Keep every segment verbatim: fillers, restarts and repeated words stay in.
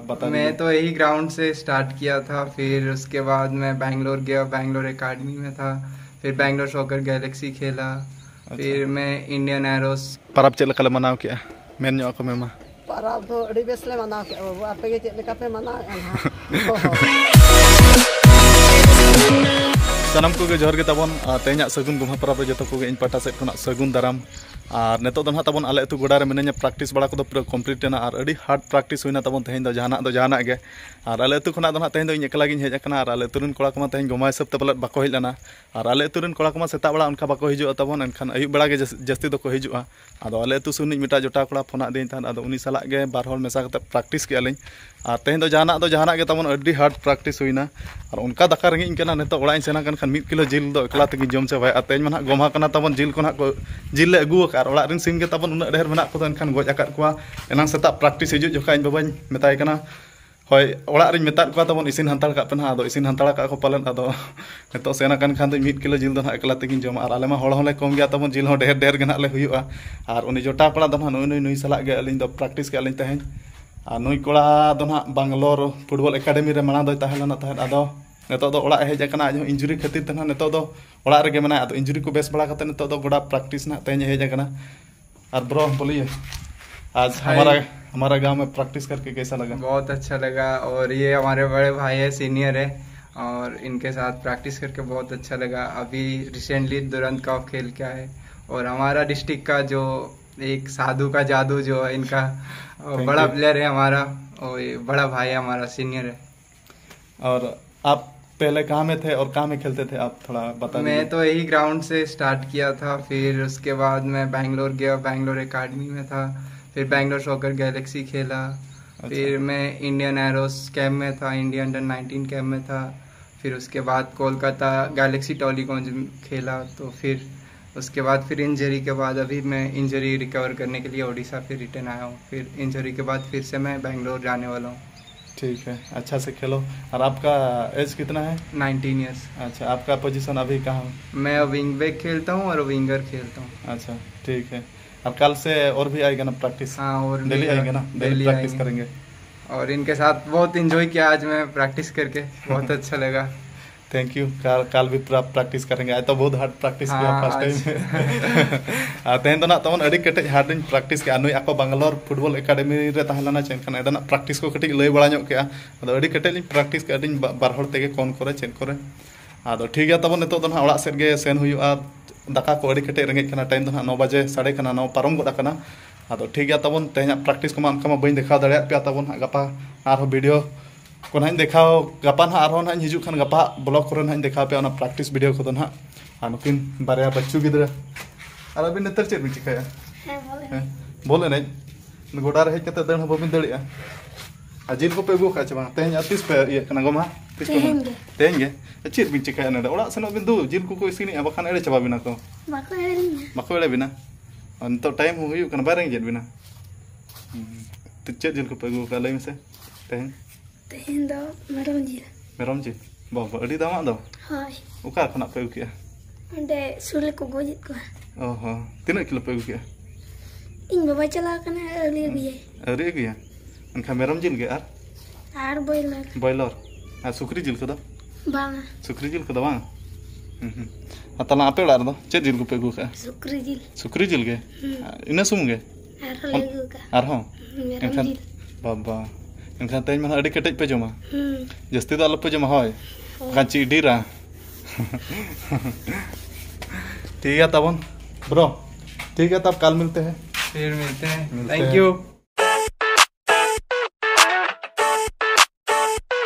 मैं तो यही ग्राउंड से स्टार्ट किया था, फिर उसके बाद मैं बैंगलोर गया, बैंगलोर एकेडमी में था, फिर बैंगलोर सॉकर गैलेक्सी खेला, फिर मैं इंडियन एरोस। ᱯᱟᱨᱟᱵᱽ ᱪᱮᱫ ᱞᱮᱠᱟ ᱞᱮ ᱢᱟᱱᱟᱣ ᱠᱮᱜᱼᱟ? ᱢᱮᱱ ᱧᱚᱜ ᱟᱠᱚ ᱢᱮ ᱢᱟ᱾ ᱯᱟᱨᱟᱵᱽ ᱫᱚ ᱟᱹᱰᱤ ᱵᱮᱥ ᱞᱮ ᱢᱟᱱᱟᱣ ᱠᱮᱜᱼᱟ ᱵᱟᱹᱵᱩ, ᱟᱯᱮ ᱜᱮ ᱪᱮᱫ ᱞᱮᱠᱟ ᱯᱮ ᱢᱟᱱᱟᱣᱮᱜᱼᱟ ᱱᱟᱦᱟᱜ? ᱥᱟᱱᱟᱢ ᱠᱚᱜᱮ ᱡᱚᱦᱟᱨ ᱜᱮ ᱛᱟᱵᱚᱱ᱾ ᱟᱨ ᱛᱮᱦᱮᱧᱟᱜ ᱥᱟᱹᱜᱩᱱ ᱜᱚᱢᱦᱟ ᱯᱚᱨᱚᱵᱽ ᱨᱮ ᱡᱚᱛᱚ ᱠᱚᱜᱮ ᱤᱧ ᱯᱟᱦᱴᱟ ᱥᱮᱫ ᱠᱷᱚᱱᱟᱜ ᱥᱟᱹᱜᱩᱱ ᱫᱟᱨᱟᱢ᱾ ᱟᱨ ᱱᱤᱛᱚᱜ ᱫᱚ ᱱᱟᱦᱟᱜ ᱛᱟᱵᱚᱱ ᱟᱞᱮ ᱟᱹᱛᱩ ᱜᱚᱰᱟ ᱨᱮ ᱢᱤᱱᱟᱹᱧᱟ, ᱯᱨᱮᱠᱴᱤᱥ ᱵᱟᱲᱟ ᱠᱚᱫᱚ ᱯᱩᱨᱟᱹ ᱠᱚᱢᱯᱞᱤᱴ ᱮᱱᱟ ᱟᱨ ᱟᱹᱰᱤ ᱦᱟᱨᱰ ᱯᱨᱮᱠᱴᱤᱥ ᱦᱩᱭᱱᱟ ᱛᱟᱵᱚᱱ ᱛᱮᱦᱮᱧ ᱫᱚ ᱡᱟᱦᱟᱱᱟᱜ ᱫᱚ ᱡᱟᱦᱟᱱᱟᱜ ᱜᱮ᱾ ᱟᱨ ᱟᱞᱮ ᱟᱹᱛᱩ ᱠᱷᱚᱱᱟᱜ ᱫᱚ ᱱᱟᱦᱟᱜ ᱛᱮᱦᱮᱧ ᱫᱚ ᱤᱧ ᱮᱠᱞᱟ ᱜᱤᱧ ᱦᱮᱡ ᱟᱠᱟᱱᱟ ᱟᱨ ᱟᱞᱮ ᱟᱹᱛᱩ ᱨᱮᱱ ᱠᱚᱲᱟ ᱠᱚᱢᱟ ᱛᱮᱦᱮᱧ ᱜᱚᱢᱦᱟ ᱦᱤᱥᱟᱹᱵ ᱛᱮ ᱯᱟᱞᱮᱫ ᱵᱟᱠᱚ ᱦᱮᱡ ᱞᱮᱱᱟ᱾ ᱟᱨ ᱟᱞᱮ ᱟᱹᱛᱩ ᱨᱮᱱ ᱠᱚᱲᱟ ᱠᱚᱢᱟ ᱥᱮᱛᱟᱜ ᱵᱮᱲᱟ ᱚᱱᱠᱟ ᱵᱟᱠᱚ ᱦᱤᱡᱩᱜᱼᱟ ᱛᱟᱵᱚᱱ, ᱮᱱᱠᱷᱟᱱ ᱟᱹᱭᱩᱵ ᱵᱮᱲᱟ ᱜᱮ ᱡᱟᱹᱥ-, ᱡᱟᱹᱥᱛᱤ ᱫᱚᱠᱚ ᱦᱤᱡᱩᱜᱼᱟ᱾ ᱟᱫᱚ ᱟᱞᱮ ᱟᱹᱛᱩ ᱥᱩᱨ ᱨᱤᱱᱤᱡ ᱢᱤᱫᱴᱟᱝ ᱡᱚᱴᱟᱣ ᱠᱚᱲᱟ ᱯᱷᱳᱱ ᱟᱫᱤᱧ ᱛᱟᱦᱮᱸᱫ, ᱟᱫᱚ ᱩᱱᱤ ᱥᱟᱞᱟᱜ ᱜᱮ ᱵᱟᱨ ᱦᱚᱲ ᱢᱮᱥᱟ ᱠᱟᱛᱮ ᱯᱨᱮᱠᱴᱤᱥ ᱠᱮᱜᱼᱟ ᱞᱤᱧ᱾ ᱟᱨ ᱛᱮᱦᱮᱧ ᱫᱚ ᱡᱟᱦᱟᱱᱟᱜ ᱫᱚ ᱡᱟᱦᱟᱱᱟᱜ ᱜᱮ ᱛᱟᱵᱚᱱ ᱟᱹᱰᱤ ᱦᱟᱨᱰ ᱯᱨᱮᱠᱴᱤᱥ ᱦᱩᱭᱱᱟ᱾ ᱟᱨ ᱚᱱᱠᱟ ᱫᱟᱠᱟ ᱨᱮᱸᱜᱮᱡ ᱤᱧ ᱠᱟᱱᱟ, ᱱᱤᱛᱚᱜ ᱚᱲᱟᱜ ᱤᱧ ᱥᱮᱱ ᱟᱠᱟᱱ ᱠᱷᱟᱱ ᱢᱤᱫ ᱠᱤᱞᱳ ᱡᱤᱞ ᱫᱚ ᱮᱠᱞᱟ ᱛᱮᱜᱤᱧ ᱡᱚᱢ ᱪᱟᱵᱟᱭᱟ᱾ ᱟᱨ ᱛᱮᱦᱮᱧ ᱢᱟ ᱱᱟᱦᱟᱜ ᱜᱚᱢᱦᱟ ᱠᱟᱱᱟ ᱛᱟᱵᱚᱱ, ᱡᱤᱞ ᱠᱚ ᱱᱟᱦᱟᱜ ᱠᱚ, ᱡᱤᱞ ᱞᱮ ᱟᱹᱜᱩ ᱟᱠᱟᱫᱼᱟ᱾ ᱟᱨ ᱚᱲᱟᱜ ᱨᱮᱱ ᱥᱤᱢ ᱜᱮ ᱛᱟᱵᱚᱱ ᱩᱱᱟᱹᱜ ᱰᱷᱮᱨ ᱢᱮᱱᱟᱜ ᱠᱚᱫᱚ, ᱮᱱᱠᱷᱟᱱ ᱜᱚᱡ ᱟᱠᱟᱫ ᱠᱚᱣᱟ᱾ ᱮᱱᱟᱝ ᱥᱮᱛᱟᱜ ᱯᱨᱮᱠᱴᱤᱥ ᱦᱤᱡᱩᱜ ᱡᱚᱠᱷᱟᱡ ᱤᱧ ᱵᱟᱵᱟᱧ ᱢᱮᱛᱟᱭ ᱠᱟᱱᱟ, ᱦᱳᱭ, ᱚᱲᱟᱜ ᱨᱤᱧ ᱢᱮᱛᱟᱫ ᱠᱚᱣᱟ ᱛᱟᱵᱚᱱ ᱤᱥᱤᱱ ᱦᱟᱛᱟᱲ ᱠᱟᱜ ᱯᱮ ᱱᱟᱦᱟᱜ, ᱟᱫᱚ ᱤᱥᱤᱱ ᱦᱟᱛᱟᱲ ᱠᱟᱜ ᱠᱚ ᱯᱟᱞᱮᱱ᱾ ᱟᱫᱚ ᱱᱤᱛᱚᱜ ᱥᱮᱱ ᱟᱠᱟᱱ ᱠᱷᱟᱱ ᱫᱚ ᱢᱤᱫ ᱠᱤᱞᱳ ᱡᱤᱞ ᱫᱚ ᱱᱟᱦᱟᱜ ᱮᱠᱞᱟ ᱛᱮᱜᱤᱧ ᱡᱚᱢᱟ᱾ ᱟᱨ ᱟᱞᱮ ᱢᱟ ᱦᱚᱲ ᱦᱚᱸᱞᱮ ᱠᱚᱢ ᱜᱮᱭᱟ ᱛᱟᱵᱚᱱ, ᱡᱤᱞ ᱦᱚᱸ ᱰᱷᱮᱨ ᱰᱷᱮᱨ ᱜᱮ ᱱᱟᱦᱟᱜ ᱞᱮ ᱦᱩᱭᱩᱜᱼᱟ᱾ ᱟᱨ ᱩᱱᱤ ᱡᱚᱴᱟᱣ ᱠᱚᱲᱟ ᱫᱚ ᱱᱟᱦᱟᱜ ᱱᱩᱭ, ᱱᱩᱭ, ᱱᱩᱭ ᱥᱟᱞᱟᱜ ᱜᱮ ᱟᱹᱞᱤᱧ ᱫᱚ ᱯᱨᱮᱠᱴᱤᱥ ᱠᱮᱜᱼᱟ ᱞᱤᱧ ᱛᱮᱦᱮᱧ᱾ ᱟᱨ ᱱᱩᱭ ᱠᱚᱲᱟ ᱫᱚ ᱱᱟᱦᱟᱜ ᱵᱟᱝᱞᱳᱨ ᱯᱷᱩᱴᱵᱚᱞ ᱮᱠᱟᱰᱮᱢᱤ ᱨᱮ ᱢᱟᱲᱟᱝ ᱫᱚᱭ ᱛᱟᱦᱮᱸ ᱞᱮᱱᱟ ᱛᱟᱦᱮᱸᱫ, ᱟᱫᱚ ᱱᱤᱛᱚᱜ ᱫᱚ ᱚᱲᱟᱜ ᱮ ᱦᱮᱡ ᱟᱠᱟᱱᱟ᱾ ᱟᱡ ᱦᱚᱸ ᱤᱱᱡᱩᱨᱤ ᱠᱷᱟᱹᱛᱤᱨ ᱛᱮ ᱱᱟᱦᱟᱜ ᱱᱤᱛᱚᱜ ᱫᱚ ᱚᱲᱟᱜ ᱨᱮᱜᱮ ᱢᱮᱱᱟᱭᱟ᱾ ᱟᱫᱚ ᱤᱱᱡᱩᱨᱤ ᱠᱚ ᱵᱮᱥ ᱵᱟᱲᱟ ᱠᱟᱛᱮ ᱱᱤᱛᱚᱜ ᱫᱚ ᱜᱚᱰᱟ ᱯᱨᱮᱠᱴᱤᱥ ᱱᱟᱦᱟᱜ ᱛᱮᱦᱮᱧ ᱮ ᱦᱮᱡ ᱟᱠᱟᱱᱟ᱾ और ब्रो, बोलिए, आज हाय। हमारा, हमारा गांव में प्रैक्टिस करके कैसा लगा? बहुत अच्छा लगा। और ये हमारे बड़े भाई है, सीनियर है, और इनके साथ प्रैक्टिस करके बहुत अच्छा लगा। अभी रिसेंटली दुरंत कप खेल के आए, और हमारा डिस्ट्रिक्ट का जो एक साधु का जादू जो है इनका, अ, थैंक बड़ा यू। प्लेयर है हमारा, और ये बड़ा भाई है हमारा, सीनियर है। और आप पहले कहाँ में थे और कहाँ में खेलते थे, आप थोड़ा बता मैं दीजिए। तो यही ग्राउंड से स्टार्ट किया था, फिर उसके बाद मैं बैंगलोर गया, बैंगलोर एकेडमी में था, फिर बैंगलोर सॉकर गैलेक्सी खेला, अच्छा। फिर मैं इंडियन एरोस कैंप में था, इंडिया अंडर नाइनटीन कैंप में था, फिर उसके बाद कोलकाता गैलेक्सी टॉलीगंज में खेला। तो फिर उसके बाद फिर इंजरी के बाद अभी मैं इंजरी रिकवर करने के लिए ओडिशा फिर रिटर्न आया हूँ। फिर इंजरी के बाद फिर से मैं बैंगलोर जाने वाला हूँ। ठीक है, अच्छा से खेलो। और आपका एज कितना है? Nineteen years. अच्छा, आपका पोजीशन अभी कहाँ है? मैं विंग बैक खेलता हूँ और विंगर खेलता हूँ। अच्छा, ठीक है। अब कल से और भी आएगा ना प्रैक्टिस? हाँ, और भी डेली आएगा ना? डेली डेली प्रैक्टिस आएंगे। करेंगे। और इनके साथ बहुत एंजॉय किया आज मैं प्रैक्टिस करके। बहुत अच्छा लगा। Thank you. कल कल भी पूरा प्रैक्टिस करेंगे। आज तो बहुत हार्ड प्रैक्टिस किया हाँ, फर्स्ट आज। टाइम। ᱟᱨ ᱛᱮᱦᱮᱧ ᱫᱚ ᱱᱟᱜ ᱛᱟᱵᱚᱱ ᱟᱹᱰᱤ ᱠᱮᱴᱮᱡ ᱦᱟᱨᱰ ᱤᱧ ᱯᱨᱮᱠᱴᱤᱥ ᱠᱮᱜᱼᱟ᱾ ᱱᱩᱭ ᱟᱠᱚ ᱵᱟᱝᱜᱟᱞᱳᱨ ᱯᱷᱩᱴᱵᱚᱞ ᱮᱠᱟᱰᱮᱢᱤ ᱨᱮ ᱛᱟᱦᱮᱸ ᱞᱮᱱᱟ ᱪᱮ, ᱮᱱᱠᱷᱟᱱ ᱟᱫᱚ ᱱᱟᱜ ᱯᱨᱮᱠᱴᱤᱥ ᱠᱚ ᱠᱟᱹᱴᱤᱡ ᱞᱟᱹᱭ ᱵᱟᱲᱟ ᱧᱚᱜ ᱠᱮᱜᱼᱟ᱾ ᱟᱫᱚ ᱟᱹᱰᱤ ᱠᱮᱴᱮᱡ ᱞᱤᱧ ᱯᱨᱮᱠᱴᱤᱥ ᱠᱮᱜᱼᱟ ᱟᱹᱰᱤᱧ ᱵᱟ- ᱵᱟᱨ ᱦᱚᱲ ᱛᱮᱜᱮ ᱠᱚᱱ ᱠᱚᱨᱮ ᱪᱮᱫ ᱠᱚᱨᱮ᱾ ᱟᱫᱚ ᱴᱷᱤᱠ ᱜᱮᱭᱟ ᱛᱟᱵᱚᱱ, ᱱᱤᱛᱚᱜ ᱫᱚ ᱱᱟᱜ ᱚᱲᱟᱜ ᱥᱮᱫ ᱜᱮ ᱥᱮᱱ ᱦᱩᱭᱩᱜᱼᱟ᱾ ᱫᱟᱠᱟ ᱠᱚ ᱟᱹᱰᱤ ᱠᱮᱴᱮᱡ ᱨᱮᱸᱜᱮᱡ ᱠᱟᱱᱟ᱾ ᱴᱟᱭᱤᱢ ᱫᱚ ᱱᱟᱜ ᱱᱚ ᱵᱟᱡᱮ ᱥᱟᱰᱮ ᱠᱟᱱᱟ, ᱱᱚ ᱯᱟᱨᱚᱢ ᱜᱚᱫ ᱟᱠᱟᱱᱟ᱾ ᱟᱫᱚ ᱴᱷᱤᱠ ᱜᱮᱭᱟ ᱛᱟᱵᱚᱱ, ᱛᱮᱦᱮᱧᱟᱜ ᱯᱨᱮᱠᱴᱤᱥ ᱠᱚᱢᱟ ᱚᱱᱠᱟ ᱢᱟ ᱵᱟᱹᱧ ᱫᱮᱠᱷᱟᱣ ᱫᱟᱲᱮᱭᱟᱜ ᱯᱮᱭᱟ ᱛᱟᱵᱚᱱ ᱦᱟᱸᱜ᱾ ᱜᱟᱯᱟ ᱟᱨᱦᱚᱸ ᱵᱷᱤᱰᱤᱭᱳ ᱠᱚ ᱱᱟᱦᱟᱜ ᱤᱧ ᱫᱮᱠᱷᱟᱣ, ᱜᱟᱯᱟ ᱱᱟᱦᱟᱜ ᱟᱨᱦᱚᱸ ᱱᱟᱦᱟᱜ ᱤᱧ ᱦᱤᱡᱩᱜ ᱠᱷᱟᱱ ᱜᱟᱯᱟ ᱵᱞᱚᱜ ᱠᱚᱨᱮ ᱱᱟᱦᱟᱜ ᱤᱧ ᱫᱮᱠᱷᱟᱣ ᱯᱮᱭᱟ ᱚᱱᱟ ᱯᱨᱮᱠᱴᱤᱥ ᱵᱷᱤᱰᱤᱭᱳ ᱠᱚᱫᱚ ᱱᱟᱦᱟᱜ᱾ ᱟᱨ ᱱᱩᱠᱤᱱ ᱵᱟᱨᱭᱟ ᱵᱟᱹᱪᱪᱩ ᱜᱤᱫᱽᱨᱟᱹ, ᱟᱨ ᱟᱹᱵᱤᱱ ᱱᱮᱛᱟᱨ ᱪᱮᱫ ᱵᱤᱱ ᱪᱤᱠᱟᱹᱭᱟ? ᱦᱮᱸ, ᱵᱚᱞ ᱮᱱᱮᱡ᱾ ᱦᱮᱸ? ᱵᱚᱞ ᱮᱱᱮᱡ? ᱜᱚᱰᱟ ᱨᱮ ᱦᱮᱡ ᱠᱟᱛᱮ ᱫᱟᱹᱲ ᱦᱚᱸ ᱵᱟᱹᱵᱤᱱ ᱫᱟᱹᱲᱮᱜᱼᱟ? ᱟᱨ ᱡᱤᱞ ᱠᱚᱯᱮ ᱟᱹᱜᱩ ᱟᱠᱟᱫ ᱪᱮ ᱵᱟᱝ? ᱛᱮᱦᱮᱧ ᱟᱨ ᱛᱤᱥ ᱯᱮ ᱤᱭᱟᱹᱜ ᱠᱟᱱᱟ ᱜᱚᱢᱦᱟ? ᱛᱤᱥ ᱯᱮ ᱛᱮᱦᱮᱧ ᱢᱟᱱᱟᱣᱟ? ᱜᱮ᱾ ᱛᱮᱦᱮᱧ ᱜᱮ? ᱪᱮᱫ ᱵᱤᱱ ᱪᱤᱠᱟᱹᱭᱟ ᱱᱚᱰᱮ? ᱚᱲᱟᱜ ᱥᱮᱱᱚᱜ ᱵᱤᱱ ᱫᱩ, ᱡᱤᱞ ᱠᱚᱠᱚ ᱤᱥᱤᱱᱮᱜᱼᱟ, ᱵᱟᱠᱷᱟᱱ ᱮᱲᱮ ᱪᱟᱵᱟ ᱵᱤᱱᱟ ᱠᱚ᱾ ᱵᱟᱠᱚ ᱮᱲᱮ ᱞᱤᱧᱟ᱾ ᱵᱟᱠᱚ ᱮᱲᱮ ᱵᱤᱱᱟ? ᱟᱨ ᱱᱤᱛᱚᱜ ᱴᱟᱭᱤᱢ ᱦᱚᱸ ᱦᱩᱭᱩᱜ ᱠᱟᱱᱟ, ᱵᱟᱭ ᱨᱮᱸᱜᱮᱡ ᱮᱫ ᱵᱤᱱᱟ? ᱦᱩᱸ᱾ ᱛᱚ ᱪᱮᱫ ᱡᱤᱞ ᱠᱚᱯᱮ ᱟᱹᱜᱩ ᱟᱠᱟᱫᱼᱟ ᱞᱟᱹᱭ ᱢᱮᱥᱮ? ᱛᱮᱦᱮᱧ ᱛᱮᱦᱮᱧ ᱫᱚ ᱢᱮᱨᱚᱢ ᱡᱤᱞ᱾ ᱢᱮᱨᱚᱢ ᱡᱤᱞ? ᱵᱟᱵᱟ, ᱟᱹᱰᱤ ᱫᱟᱢᱟᱜ ᱫᱚ᱾ ᱦᱳᱭ᱾ ᱚᱠᱟ ᱠᱷᱚᱱᱟᱜ ᱯᱮ ᱟᱹᱜᱩ ᱠᱮᱜᱼᱟ? ᱚᱸᱰᱮ ᱥᱩᱨ ᱨᱮᱠᱚ ᱜᱚᱡᱮᱫ ᱠᱚᱣᱟ᱾ ᱚ ᱦᱚᱸ᱾ ᱛᱤᱱᱟᱹᱜ ᱠᱤᱞᱳ ᱯᱮ ᱟᱹᱜᱩ ᱠᱮᱜᱼᱟ? ᱤᱧ ᱵᱟᱵᱟᱭ ᱪᱟᱞᱟᱣ ᱠᱟᱱᱟ, ᱟᱹᱣᱨᱤ ᱟᱹᱜᱩᱭᱟᱭ᱾ ᱟᱹᱣᱨᱤ ᱟᱹᱜᱩᱭᱟ? ᱮᱱᱠᱷᱟᱱ ᱢᱮᱨᱚᱢ ᱡᱤᱞ ᱜᱮ ᱟᱨ? ᱟᱨ ᱵᱚᱭᱞᱟᱨ᱾ ᱵᱚᱭᱞᱚᱨ? ᱟᱨ ᱥᱩᱠᱨᱤ ᱡᱤᱞ ᱠᱚᱫᱚ? ᱵᱟᱝᱟ᱾ ᱥᱩᱠᱨᱤ ᱡᱤᱞ ᱠᱚᱫᱚ ᱵᱟᱝ? ᱦᱩᱸ, ᱦᱩᱸ᱾ ᱟᱨ ᱛᱟᱦᱞᱮ ᱟᱯᱮ ᱚᱲᱟᱜ ᱨᱮᱫᱚ ᱪᱮᱫ ᱡᱤᱞ ᱠᱚᱯᱮ ᱟᱹᱜᱩ ᱠᱟᱜᱼᱟ? ᱥᱩᱠᱨᱤ ᱡᱤᱞ᱾ ᱥᱩᱠᱨᱤ ᱡᱤᱞ ᱜᱮ? ᱦᱩᱸ᱾ ᱤᱱᱟᱹ ᱥᱩᱢᱩᱝ ᱜᱮ? ᱟᱨᱦᱚᱸ ᱞᱮ ᱟᱹᱜᱩ ᱠᱟᱜᱼᱟ᱾ ᱟᱨᱦᱚᱸ? ᱢᱮᱨᱚᱢ ᱮᱱᱠᱷᱟᱱ ᱡᱤᱞ᱾ ᱵᱟᱵᱟ, ᱮᱱᱠᱷᱟᱱ ᱛᱮᱦᱮᱧ ᱢᱟ ᱟᱹᱰᱤ ᱠᱮᱴᱮᱡ ᱯᱮ ᱡᱚᱢᱟ᱾ ᱦᱩᱸ᱾ ᱡᱟᱹᱥᱛᱤ ᱫᱚ ᱟᱞᱚᱯᱮ ᱡᱚᱢᱟ, ᱦᱳᱭ᱾ ᱵᱟᱠᱷᱟᱱ ᱪᱤᱰᱤᱨᱟ᱾ ᱴᱷᱤᱠ ᱜᱮᱭᱟ ᱛᱟᱵᱚᱱ, ᱵᱨᱳ᱾ ᱴᱷᱤᱠ ᱜᱮᱭᱟ, ᱛᱟᱵ ᱠᱟᱞ ᱢᱤᱞᱛᱮ ᱦᱮᱸ᱾ फिर मिलते हैं। मिलते थैंक हैं। You.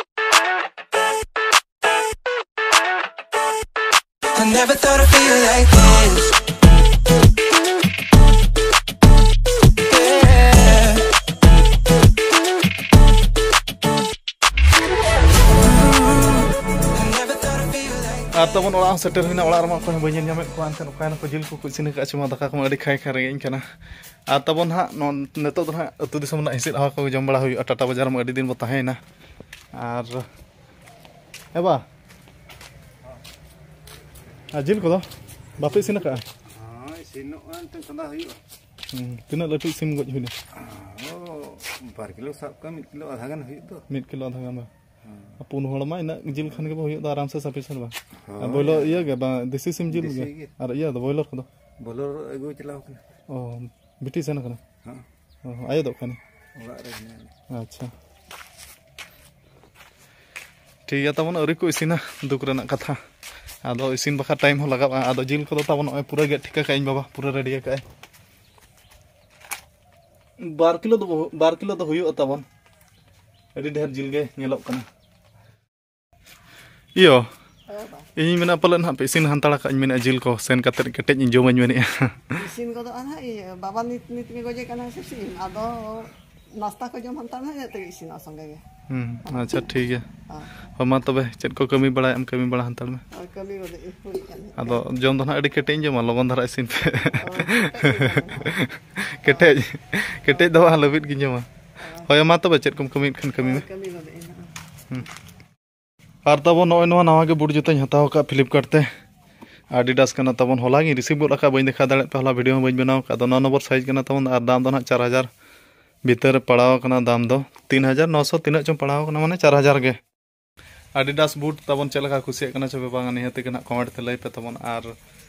I never thought I'd feel like this. Yeah. I never thought I'd feel like ᱟᱨ ᱛᱟᱵᱚᱱ ᱚᱲᱟᱜ ᱦᱚᱸ ᱥᱮᱴᱮᱨ ᱦᱩᱭᱱᱟ᱾ ᱚᱲᱟᱜ ᱨᱮᱢᱟ ᱚᱠᱚᱭ ᱦᱚᱸ ᱵᱟᱹᱧ ᱧᱮᱞ ᱧᱟᱢᱮᱫ ᱠᱚᱣᱟ᱾ ᱮᱱᱠᱷᱟᱱ ᱚᱠᱟᱭ ᱱᱟᱠᱚ? ᱡᱤᱞ ᱠᱚᱠᱚ ᱤᱥᱤᱱ ᱟᱠᱟᱫ ᱪᱚ ᱢᱟ, ᱫᱟᱠᱟ ᱠᱚᱢᱟ ᱟᱹᱰᱤ ᱠᱷᱟᱭ ᱠᱷᱟᱭ ᱨᱮᱸᱜᱮᱡ ᱤᱧ ᱠᱟᱱᱟ᱾ ᱟᱨ ᱛᱟᱵᱚᱱ ᱦᱟᱸᱜ ᱱᱚ- ᱱᱤᱛᱚᱜ ᱫᱚ ᱦᱟᱸᱜ ᱟᱹᱛᱩ ᱫᱤᱥᱚᱢ ᱨᱮᱱᱟᱜ ᱦᱤᱸᱥᱤᱫ ᱦᱟᱣᱟ ᱠᱚ ᱡᱚᱢ ᱵᱟᱲᱟ ᱦᱩᱭᱩᱜᱼᱟ᱾ ᱴᱟᱴᱟ ᱵᱟᱡᱟᱨ ᱢᱟ ᱟᱹᱰᱤ ᱫᱤᱱ ᱵᱚ ᱛᱟᱦᱮᱸᱭᱮᱱᱟ᱾ ᱟᱨ ᱮ ᱵᱟ, ᱟᱨ ᱡᱤᱞ ᱠᱚᱫᱚ ᱵᱟᱯᱮ ᱤᱥᱤᱱ ᱟᱠᱟᱫᱼᱟ? ᱦᱚᱸ, ᱤᱥᱤᱱᱚᱜᱼᱟ, ᱱᱤᱛᱚᱜ ᱪᱚᱸᱫᱟ ᱦᱩᱭᱩᱜᱼᱟ᱾ ᱦᱩᱸ, ᱛᱤᱱᱟᱹᱜ ᱞᱟᱹᱴᱩ ᱤᱥᱤᱱ ᱜᱚᱡ ᱦᱩᱭᱱᱟ? ᱚ, ᱵᱟᱨ ᱠᱤᱞᱳ ᱥᱟᱵ ᱠᱟᱜ ᱢᱮ, ᱢᱤᱫ ᱠᱤᱞᱳ ᱟᱫᱷᱟ ᱜᱟᱱ ᱦᱩᱭᱩᱜ ᱫᱚ᱾ ᱢᱤᱫ ᱠᱤᱞᱳ ᱟᱫᱷᱟ ᱜᱟᱱ ᱫᱚ᱾ ᱦᱮᱸ᱾ ᱟᱨ ᱯᱩᱱ ᱦᱚᱲ ᱢᱟ ᱤᱱᱟᱹᱜ ᱡᱤᱞ ᱠᱷᱟᱱ ᱜᱮ ᱦᱩᱭᱩᱜ ᱫᱚ ᱟᱨᱟᱢ ᱥᱮ ᱥᱟᱯᱷᱤᱥᱤᱭᱮᱱᱴ ᱵᱟᱝ? ᱦᱳᱭ᱾ ᱟᱨ ᱵᱚᱭᱞᱟᱨ ᱤᱭᱟᱹ ᱜᱮ ᱵᱟᱝ, ᱫᱮᱥᱤ ᱥᱤᱢ ᱡᱤᱞ ᱫᱮᱥᱤ ᱜᱮ? ᱜᱮ᱾ ᱟᱨ ᱤᱭᱟᱹ ᱫᱚ ᱵᱚᱭᱞᱟᱨ ᱠᱚᱫᱚ? ᱵᱚᱭᱞᱟᱨ ᱟᱹᱜᱩ ᱪᱟᱞᱟᱣ ᱠᱟᱱᱟ᱾ ᱚ, ᱵᱤᱴᱤ ᱥᱮᱱ ᱠᱟᱱᱟ? ᱦᱮᱸ᱾ ᱚ, ᱟᱭᱳ ᱫᱚ ᱚᱠᱟᱭ ᱱᱟᱭ? ᱚᱲᱟᱜ ᱨᱮ ᱦᱮᱱᱟᱭᱟ᱾ ᱟᱪᱪᱷᱟ᱾ ᱴᱷᱤᱠ ᱜᱮᱭᱟ ᱛᱟᱵᱚᱱ, ᱟᱹᱣᱨᱤ ᱠᱚ ᱤᱥᱤᱱᱟ, ᱫᱩᱠ ᱨᱮᱱᱟᱜ ᱠᱟᱛᱷᱟ᱾ ᱟᱫᱚ ᱤᱥᱤᱱ ᱵᱟᱠᱷᱨᱟ ᱴᱟᱭᱤᱢ ᱦᱚᱸ ᱞᱟᱜᱟᱜᱼᱟ᱾ ᱟᱫᱚ ᱡᱤᱞ ᱠᱚᱫᱚ ᱛᱟᱵᱚᱱ ᱱᱚᱜᱼᱚᱭ ᱯᱩᱨᱟᱹ ᱜᱮᱫ ᱴᱷᱤᱠ ᱟᱠᱟᱫ ᱤᱧ ᱵᱟᱵᱟ, ᱯᱩᱨᱟᱹ ᱨᱮᱰᱤ ᱟᱠᱟᱫ ᱟᱭ᱾ ᱵᱟᱨ ᱠᱤᱞᱳ ᱫᱚ ᱵᱚᱦᱩ-, ᱵᱟᱨ ᱠᱤᱞᱳ ᱫᱚ ᱦᱩᱭᱩᱜᱼᱟ ᱛᱟᱵᱚᱱ᱾ ᱟᱹᱰᱤ ᱰᱷᱮᱨ ᱡᱤᱞ ᱜᱮ ᱧᱮᱞᱚᱜ ᱠᱟᱱᱟ᱾ ᱤᱭᱳ, ᱦᱮᱸ ᱵᱟ᱾ ᱤᱧᱤᱧ ᱢᱮᱱᱟ ᱯᱟᱞᱮᱫ ᱱᱟᱦᱟᱜ ᱯᱮ ᱤᱥᱤᱱ ᱦᱟᱛᱟᱲ ᱟᱠᱟᱫ, ᱤᱧ ᱢᱮᱱᱮᱫᱼᱟ ᱡᱤᱞ ᱠᱚ ᱥᱮᱱ ᱠᱟᱛᱮᱫ ᱠᱮᱴᱮᱡ ᱤᱧ ᱡᱚᱢᱟᱹᱧ ᱢᱮᱱᱮᱫᱼᱟ᱾ ᱤᱥᱤᱱ ᱜᱚᱫᱚᱜᱼᱟ ᱱᱟᱦᱟᱜ, ᱤᱭᱟᱹ, ᱵᱟᱵᱟ ᱱᱤᱛ, ᱱᱤᱛ ᱜᱮ ᱜᱚᱡᱮ ᱠᱟᱱᱟ ᱥᱮ ᱥᱤᱢ, ᱟᱫᱚ ᱱᱟᱥᱛᱟ ᱠᱚ ᱡᱚᱢ ᱦᱟᱛᱟᱲ ᱱᱟᱦᱟᱜ, ᱤᱱᱟᱹᱜ ᱛᱮᱜᱮ ᱤᱥᱤᱱᱚᱜᱼᱟ ᱥᱚᱸᱜᱮ ᱜᱮ᱾ ᱦᱩᱸ, ᱟᱪᱪᱷᱟ, ᱴᱷᱤᱠ ᱜᱮᱭᱟ᱾ ᱦᱮᱸ᱾ ᱦᱳᱭ, ᱢᱟ ᱛᱚᱵᱮ, ᱪᱮᱫ ᱠᱚ ᱠᱟᱹᱢᱤ ᱵᱟᱲᱟᱭᱮᱫ ᱮᱢ, ᱠᱟᱹᱢᱤ ᱵᱟᱲᱟ ᱦᱟᱛᱟᱲ ᱢᱮ᱾ ᱦᱳᱭ, ᱠᱟᱹᱢᱤ ᱜᱚᱫᱮᱜ ᱟᱹᱧ, ᱦᱩᱭ ᱠᱟᱱ ᱜᱮ᱾ ᱟᱫᱚ ᱡᱚᱢ ᱫᱚ ᱱᱟᱦᱟᱜ ᱟᱹᱰᱤ ᱠᱮᱴᱮᱡ ᱤᱧ ᱡᱚᱢᱟ, ᱞᱚᱜᱚᱱ ᱫᱷᱟᱨᱟ ᱤᱥᱤᱱ ᱯᱮ᱾ ᱦᱳᱭ, ᱠᱮᱴᱮᱡ ᱜᱮ ᱡᱚᱢᱟ ᱱᱟᱦᱟᱜ᱾ ᱠᱮᱴᱮᱡ, ᱠᱮᱴᱮᱡ ᱫᱚ ᱵᱟᱝ, ᱞᱟᱹᱵᱤᱫ ᱜᱤᱧ ᱡᱚᱢᱟ᱾ ᱦᱳᱭ᱾ ᱦᱳᱭ, ᱢᱟ ᱛᱚᱵᱮ, ᱪᱮᱫ ᱠᱚᱢ ᱠᱟᱹᱢᱤᱭᱮᱫ ᱠᱷᱟᱱ ᱠᱟᱹᱢᱤ ᱢᱮ᱾ ᱦᱳᱭ, ᱠᱟᱹᱢᱤ ᱜᱚᱫᱮᱜ ᱟᱹᱧ ᱱᱟᱦᱟᱜ᱾ ᱦᱩᱸ᱾ ᱟᱨ ᱛᱟᱵᱚᱱ ᱱᱚᱜᱼᱚᱭ ᱱᱚᱣᱟ ᱱᱟᱣᱟ ᱜᱮ ᱵᱩᱴ ᱡᱩᱛᱟᱹᱧ ᱦᱟᱛᱟᱣ ᱟᱠᱟᱫ Flipkart ᱛᱮ, Adidas ᱠᱟᱱᱟ ᱛᱟᱵᱚᱱ᱾ ᱦᱚᱞᱟ ᱜᱤᱧ receive ᱜᱚᱫ ᱟᱠᱟᱫ, ᱵᱟᱹᱧ ᱫᱮᱠᱷᱟᱣ ᱫᱟᱲᱮᱭᱟᱜ ᱯᱮ, ᱦᱚᱞᱟ video ᱦᱚᱸ ᱵᱟᱹᱧ ᱵᱮᱱᱟᱣ ᱟᱠᱟᱫ᱾ ᱟᱫᱚ ᱱᱚ ᱱᱚᱢᱵᱚᱨ size ᱠᱟᱱᱟ ᱛᱟᱵᱚᱱ, ᱟᱨ ᱫᱟᱢ ᱫᱚ ᱱᱟᱦᱟᱜ ᱪᱟᱨ ᱦᱟᱡᱟᱨ ᱵᱷᱤᱛᱟᱹᱨ ᱨᱮ ᱯᱟᱲᱟᱣ ᱟᱠᱟᱱᱟ᱾ ᱫᱟᱢ ᱫᱚ ᱛᱤᱱ ᱦᱟᱡᱟᱨ ᱱᱚᱥᱚ ᱛᱤᱱᱟᱹᱜ ᱪᱚᱝ ᱯᱟᱲᱟᱣ ᱟᱠᱟᱱᱟ, ᱢᱟᱱᱮ ᱪᱟᱨ ᱦᱟᱡᱟᱨ ᱜᱮ᱾ Adidas ᱵᱩᱴ ᱛᱟᱵᱚᱱ ᱪᱮᱫ ᱞᱮᱠᱟ ᱠᱩᱥᱤᱭᱟᱜ ᱠᱟᱱᱟ ᱪᱚ ᱯᱮ ᱵᱟᱝᱟ, ᱱᱤᱦᱟᱹᱛ ᱜᱮ ᱱᱟᱦᱟᱜ comment ᱛᱮ ᱞᱟᱹᱭ ᱯᱮ ᱛᱟᱵᱚᱱ᱾ ᱟᱨ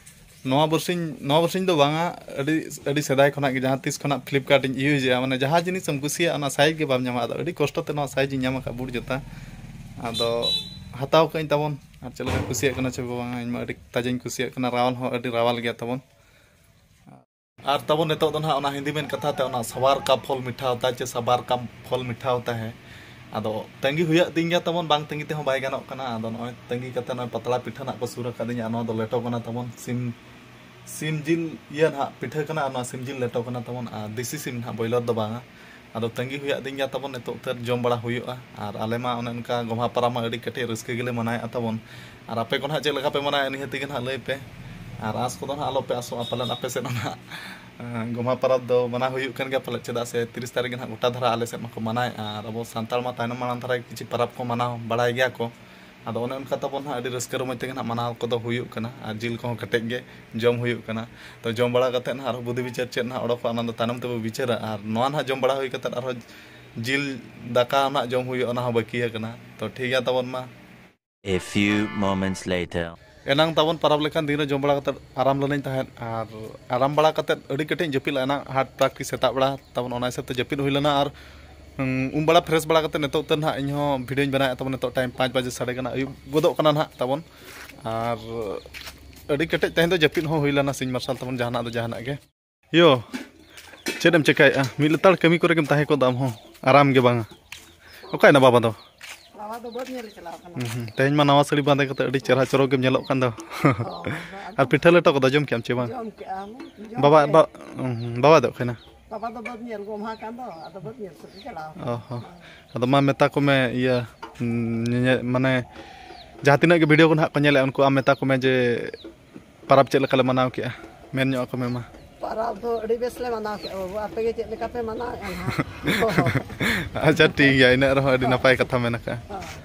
ᱱᱚᱣᱟ ᱵᱟᱨᱥᱤᱧ, ᱱᱚᱣᱟ ᱵᱟᱨᱥᱤᱧ ᱫᱚ ᱵᱟᱝᱟ, ᱟᱹᱰᱤ, ᱟᱹᱰᱤ ᱥᱮᱫᱟᱭ ᱠᱷᱚᱱᱟᱜ ᱜᱮ ᱡᱟᱦᱟᱸ ᱛᱤᱥ ᱠᱷᱚᱱᱟᱜ Flipkart ᱤᱧ use ᱮᱜᱼᱟ, ᱢᱟᱱᱮ ᱡᱟᱦᱟᱸ ᱡᱤᱱᱤᱥ ᱮᱢ ᱠᱩᱥᱤᱭᱟᱜᱼᱟ, ᱚᱱᱟ size ᱜᱮ ᱵᱟᱢ ᱧᱟᱢᱟ᱾ ᱟᱫᱚ ᱟᱹᱰᱤ ᱠᱚᱥᱴᱚ ᱛᱮ ᱱᱚᱣᱟ size ᱤᱧ ᱧᱟᱢ ᱟᱠᱟᱫ ᱵᱩᱴ ᱡᱩᱛᱟᱹ᱾ ᱟᱫᱚ ᱦᱟᱛᱟᱣ ᱠᱟᱜ ᱟᱹᱧ ᱛᱟᱵᱚᱱ, ᱟᱨ ᱪᱮᱫ ᱞᱮᱠᱟ ᱠᱩᱥᱤᱭᱟᱜ ᱠᱟᱱᱟ ᱪᱚ ᱵᱟᱝᱟ, ᱤᱧ ᱢᱟ ᱟᱹᱰᱤ ᱛᱟᱡᱟᱧ ᱠᱩᱥᱤᱭᱟᱜ ᱠᱟᱱᱟ, ᱨᱟᱣᱟᱞ ᱦᱚᱸ ᱟᱹᱰᱤ ᱨᱟᱣᱟᱞ ᱜᱮᱭᱟ ᱛᱟᱵᱚᱱ᱾ ᱟᱨ ᱛᱟᱵᱚᱱ ᱱᱤᱛᱚᱜ ᱫᱚ ᱱᱟᱦᱟᱜ ᱚᱱᱟ ᱦᱤᱱᱫᱤ ᱢᱮᱱ ᱠᱟᱛᱷᱟ ᱛᱮ ᱚᱱᱟ ᱥᱟᱵᱟᱨ ᱠᱟ ᱯᱷᱚᱞ ᱢᱤᱴᱷᱟ ᱦᱳᱛᱟ ᱦᱮ ᱪᱮ ᱥᱟᱵᱟᱨ ᱠᱟ ᱯᱷᱚᱞ ᱢᱤᱴᱷᱟ ᱦᱳᱛᱟ ᱦᱮ᱾ ᱟᱫᱚ ᱛᱟᱺᱜᱤ ᱦᱩᱭᱩᱜ ᱫᱤᱧ ᱜᱮᱭᱟ ᱛᱟᱵᱚᱱ, ᱵᱟᱝ ᱛᱟᱺᱜᱤ ᱛᱮᱦᱚᱸ ᱵᱟᱭ ᱜᱟᱱᱚᱜ ᱠᱟᱱᱟ᱾ ᱟᱫᱚ ᱱᱚᱜᱼᱚᱭ ᱛᱟᱺᱜᱤ ᱠᱟᱛᱮ ᱱᱚᱜᱼᱚᱭ ᱯᱟᱛᱲᱟ ᱯᱤᱴᱷᱟᱹ ᱱᱟᱦᱟᱜ ᱠᱚ ᱥᱩᱨ ᱟᱠᱟᱫᱤᱧᱟ, ᱟᱨ ᱱᱚᱣᱟ ᱫᱚ ᱞᱮᱴᱚ ᱠᱟᱱᱟ ᱛᱟᱵᱚᱱ, ᱥᱤᱢ, ᱥᱤᱢ ᱡᱤᱞ ᱤᱭᱟᱹ ᱱᱟᱦᱟᱜ ᱯᱤᱴᱷᱟᱹ ᱠᱟᱱᱟ, ᱟᱨ ᱱᱚᱣᱟ ᱥᱤᱢ ᱡᱤᱞ ᱞᱮᱴᱚ ᱠᱟᱱᱟ ᱛᱟᱵᱚᱱ, ᱟᱨ ᱫᱮᱥᱤ ᱥᱤᱢ ᱱᱟᱦᱟᱜ, ᱵᱚᱭᱞᱟᱨ ᱫᱚ ᱵᱟᱝᱟ᱾ ᱟᱫᱚ ᱛᱟᱺᱜᱤ ᱦᱩᱭᱩᱜ ᱫᱤᱧ ᱜᱮᱭᱟ ᱛᱟᱵᱚᱱ, ᱱᱤᱛᱚᱜ ᱩᱛᱟᱹᱨ ᱡᱚᱢ ᱵᱟᱲᱟ ᱦᱩᱭᱩᱜᱼᱟ᱾ ᱟᱨ ᱟᱞᱮ ᱢᱟ ᱚᱱᱮ ᱚᱱᱠᱟ ᱜᱚᱢᱦᱟ ᱯᱟᱨᱟᱵᱽ ᱢᱟ ᱟᱹᱰᱤ ᱠᱟᱹᱴᱤᱡ ᱨᱟᱹᱥᱠᱟᱹ ᱜᱮᱞᱮ ᱢᱟᱱᱟᱣᱮᱫᱼᱟ ᱛᱟᱵᱚᱱ᱾ ᱟᱨ ᱟᱯᱮ ᱠᱚ ᱱᱟᱦᱟᱜ ᱪᱮᱫ ᱞᱮᱠᱟ ᱯᱮ ᱢᱟᱱᱟᱣᱮᱫᱼᱟ, ᱱᱤᱦᱟᱹᱛ ᱜᱮ ᱱᱟᱦᱟᱜ ᱞᱟᱹᱭ ᱯᱮ᱾ ᱟᱨ ᱟᱸᱥ ᱠᱚᱫᱚ ᱱᱟᱦᱟᱜ ᱟᱞᱚ ᱯᱮ ᱟᱸᱥᱚᱜᱼᱟ, ᱯᱟᱞᱮᱱ ᱟᱯᱮ ᱥᱮᱫ ᱦᱚᱸ ᱱᱟᱦᱟᱜ, ᱮᱸ, ᱜᱚᱢᱦᱟ ᱯᱟᱨᱟᱵᱽ ᱫᱚ ᱢᱟᱱᱟᱣ ᱦᱩᱭᱩᱜ ᱠᱟᱱ ᱜᱮᱭᱟ ᱯᱟᱞᱮᱫ, ᱪᱮᱫᱟᱜ ᱥᱮ ᱛᱤᱨᱤᱥ ᱛᱟᱹᱨᱤᱠᱷ ᱜᱮ ᱱᱟᱦᱟᱜ ᱜᱚᱴᱟ ᱫᱷᱟᱨᱟ ᱟᱞᱮ ᱥᱮᱫ ᱢᱟᱠᱚ ᱢᱟᱱᱟᱣᱮᱫᱼᱟ᱾ ᱟᱨ ᱟᱵᱚ ᱥᱟᱱᱛᱟᱲ ᱢᱟ ᱛᱟᱭᱱᱚᱢ ᱢᱟᱲᱟᱝ ᱫᱷᱟᱨᱟ ᱜᱮ ᱠᱤᱪᱷᱩ ᱯᱟᱨᱟᱵᱽ ᱠᱚ ᱢᱟᱱᱟᱣ ᱵᱟᱲᱟᱭ ᱜᱮᱭᱟ ᱠᱚ᱾ ᱟᱫᱚ ᱚᱱᱮ ᱚᱱᱠᱟ ᱛᱟᱵᱚᱱ ᱱᱟᱦᱟᱜ ᱟᱹᱰᱤ ᱨᱟᱹᱥᱠᱟᱹ ᱨᱚᱢᱚᱡᱽ ᱛᱮᱜᱮ ᱱᱟᱦᱟᱜ ᱢᱟᱱᱟᱣ ᱠᱚᱫᱚ ᱦᱩᱭᱩᱜ ᱠᱟᱱᱟ, ᱟᱨ ᱡᱤᱞ ᱠᱚᱦᱚᱸ ᱠᱮᱴᱮᱡ ᱜᱮ ᱡᱚᱢ ᱦᱩᱭᱩᱜ ᱠᱟᱱᱟ᱾ ᱛᱚ ᱡᱚᱢ ᱵᱟᱲᱟ ᱠᱟᱛᱮᱫ ᱱᱟᱦᱟᱜ ᱟᱨᱦᱚᱸ ᱵᱩᱫᱷᱤ ᱵᱤᱪᱟᱹᱨ ᱪᱮᱫ ᱱᱟᱦᱟᱜ ᱚᱰᱚᱠᱚᱜᱼᱟ, ᱚᱱᱟ ᱫᱚ ᱛᱟᱭᱱᱚᱢ ᱛᱮᱵᱚ ᱵᱤᱪᱟᱹᱨᱟ᱾ ᱟᱨ ᱱᱚᱣᱟ ᱱᱟᱦᱟᱜ ᱡᱚᱢ ᱵᱟᱲᱟ ᱦᱩᱭ ᱠᱟᱛᱮᱫ ᱟᱨᱦᱚᱸ ᱡᱤᱞ ᱫᱟᱠᱟ ᱱᱟᱜ ᱡᱚᱢ ᱦᱩᱭᱩᱜᱼᱟ, ᱚᱱᱟ ᱦᱚᱸ ᱵᱟᱹᱠᱤ ᱟᱠᱟᱱᱟ᱾ ᱛᱚ ᱴᱷᱤᱠ ᱜᱮᱭᱟ ᱛᱟᱵᱚᱱ ᱢᱟ᱾ A few moments later. ᱮᱱᱟᱝ ᱛᱟᱵᱚᱱ ᱯᱟᱨᱟᱵᱽ ᱞᱮᱠᱟᱱ ᱫᱤᱱ ᱨᱮ ᱡᱚᱢ ᱵᱟᱲᱟ ᱠᱟᱛᱮᱫ ᱟᱨᱟᱢ ᱞᱮᱱᱟᱹᱧ ᱛᱟᱦᱮᱸᱫ, ᱟᱨ ᱟᱨᱟᱢ ᱵᱟᱲᱟ ᱠᱟᱛᱮᱫ ᱟᱹᱰᱤ ᱠᱟᱹᱴᱤᱡ ᱤᱧ ᱡᱟᱹᱯᱤᱫ ᱞᱮᱫᱼᱟ ᱮᱱᱟᱝ ᱦᱟᱴ ᱯᱨᱟᱠᱴᱤᱥ ᱥᱮᱛᱟᱜ ᱵᱮᱲᱟ ᱛᱟᱵᱚᱱ, ᱚᱱᱟ ᱦᱤᱥᱟᱹᱵ ᱛᱮ ᱡᱟᱹᱯᱤᱫ ᱦᱩᱭ ᱞᱮᱱᱟ᱾ ᱟᱨ ᱩᱢ ᱵᱟᱲᱟ ᱯᱷᱨᱮᱥ ᱵᱟᱲᱟ ᱠᱟᱛᱮ ᱱᱤᱛᱚᱜ ᱛᱮ ᱱᱟᱦᱟᱜ ᱤᱧᱦᱚᱸ ᱵᱷᱤᱰᱤᱭᱳᱧ ᱵᱮᱱᱟᱣᱮᱫ ᱛᱟᱵᱚᱱ, ᱱᱤᱛᱚᱜ ᱴᱟᱭᱤᱢ ᱯᱟᱸᱪ ᱵᱟᱡᱮ ᱥᱟᱰᱮ ᱠᱟᱱᱟ, ᱟᱹᱭᱩᱵ ᱜᱚᱫᱚᱜ ᱠᱟᱱᱟ ᱱᱟᱦᱟᱜ ᱛᱟᱵᱚᱱ᱾ ᱟᱨ ᱟᱹᱰᱤ ᱠᱮᱴᱮᱡ ᱛᱮᱦᱮᱧ ᱫᱚ ᱡᱟᱹᱯᱤᱫ ᱦᱚᱸ ᱦᱩᱭ ᱞᱮᱱᱟ, ᱥᱤᱧ ᱢᱟᱨᱥᱟᱞ ᱛᱟᱵᱚᱱ ᱡᱟᱦᱟᱱᱟᱜ ᱫᱚ ᱡᱟᱦᱟᱱᱟᱜ ᱜᱮ᱾ ᱭᱳ, ᱪᱮᱫ ᱮᱢ ᱪᱮᱠᱟᱭᱮᱫᱼᱟ? ᱢᱤᱫ ᱞᱮᱛᱟᱲ ᱠᱟᱹᱢᱤ ᱠᱚᱨᱮ ᱜᱮᱢ ᱛᱟᱦᱮᱸ ᱠᱚᱜ ᱫᱚ ᱟᱢ ᱦᱚᱸ, ᱟᱨᱟᱢ ᱜᱮ ᱵᱟᱝᱟ᱾ ᱚᱠᱟᱭᱮᱱᱟ ᱵᱟᱵᱟ ᱫᱚ? ᱵᱟᱵᱟ ᱫᱚ ᱵᱟᱹᱫᱽ ᱧᱮᱞ ᱮ ᱪᱟᱞᱟᱣ ᱠᱟᱱᱟ᱾ ᱦᱩᱸ, ᱦᱩᱸ᱾ ᱛᱮᱦᱮᱧ ᱢᱟ ᱱᱟᱣᱟ ᱥᱟᱹᱲᱤ ᱵᱟᱸᱫᱮ ᱠᱟᱛᱮ ᱟᱹᱰᱤ ᱪᱮᱦᱨᱟ ᱪᱚᱨᱚᱠ ᱜᱮᱢ ᱧᱮᱞᱚᱜ ᱠᱟᱱ ᱫᱚ᱾ ᱦᱳᱭ, ᱟᱫᱚ ᱟᱨ ᱯᱤᱴᱷᱟᱹ ᱞᱮᱴᱚ ᱠᱚᱫᱚ ᱡᱚᱢ ᱠᱮᱜ ᱟᱢ ᱪᱮ ᱵᱟᱝ? ᱡᱚᱢ ᱠᱮᱜᱼᱟ ᱞᱮ, ᱡᱚᱢ ᱵᱟᱵᱟ, ᱠᱮᱜᱼᱟ᱾ ᱵᱟ-, ᱦᱩᱸ, ᱦᱩᱸ, ᱵᱟᱵᱟ ᱫᱚ ᱚᱠᱟᱭᱮᱱᱟ? ᱵᱟᱵᱟ ᱫᱚ ᱵᱟᱹᱫᱽ ᱧᱮᱞ ᱜᱚᱢᱦᱟ ᱠᱟᱱ ᱫᱚ, ᱟᱫᱚ ᱵᱟᱹᱫᱽ ᱧᱮᱞ ᱥᱮᱫ ᱜᱮ ᱪᱟᱞᱟᱣ ᱠᱟᱱᱟ᱾ ᱚ ᱦᱚᱸ᱾ ᱦᱳᱭ᱾ ᱟᱫᱚ ᱢᱟ ᱢᱮᱛᱟ ᱠᱚᱢᱮ, ᱤᱭᱟᱹ, ᱩᱸ, ᱧᱮᱧᱮ-, ᱢᱟᱱᱮ, ᱡᱟᱦᱟᱸ ᱛᱤᱱᱟᱹᱜ ᱜᱮ ᱵᱷᱤᱰᱤᱭᱳ ᱠᱚ ᱱᱟᱦᱟᱜ ᱠᱚ ᱧᱮᱞᱮᱫᱼᱟ, ᱩᱱᱠᱩ ᱟᱢ ᱢᱮᱛᱟ ᱠᱚᱢᱮ ᱡᱮ ᱯᱟᱨᱟᱵᱽ ᱪᱮᱫ ᱞᱮᱠᱟ ᱞᱮ ᱢᱟᱱᱟᱣ ᱠᱮᱜᱼᱟ, ᱢᱮᱱ ᱧᱚᱜ ᱟᱠᱚ ᱢᱮ ᱢᱟ᱾ ᱯᱟᱨᱟᱵᱽ ᱫᱚ ᱟᱹᱰᱤ ᱵᱮᱥ ᱞᱮ ᱢᱟᱱᱟᱣ ᱠᱮᱜᱼᱟ ᱵᱟᱹᱵᱩ, ᱟᱯᱮ ᱜᱮ ᱪᱮᱫ ᱞᱮᱠᱟ ᱯᱮ ᱢᱟᱱᱟᱣᱮᱫᱼᱟ ᱱᱟᱦᱟᱜ? ᱟᱪᱪᱷᱟ, ᱴᱷᱤᱠ ᱜᱮᱭᱟ, ᱤᱱᱟᱹᱜ ᱨᱮᱦᱚᱸ ᱟᱹᱰᱤ ᱦᱳᱭ᱾ ᱱᱟᱯᱟᱭ ᱠᱟᱛᱷᱟ ᱢᱮᱱ ᱟᱠᱟᱜᱼᱟ᱾ ᱦᱳᱭ᱾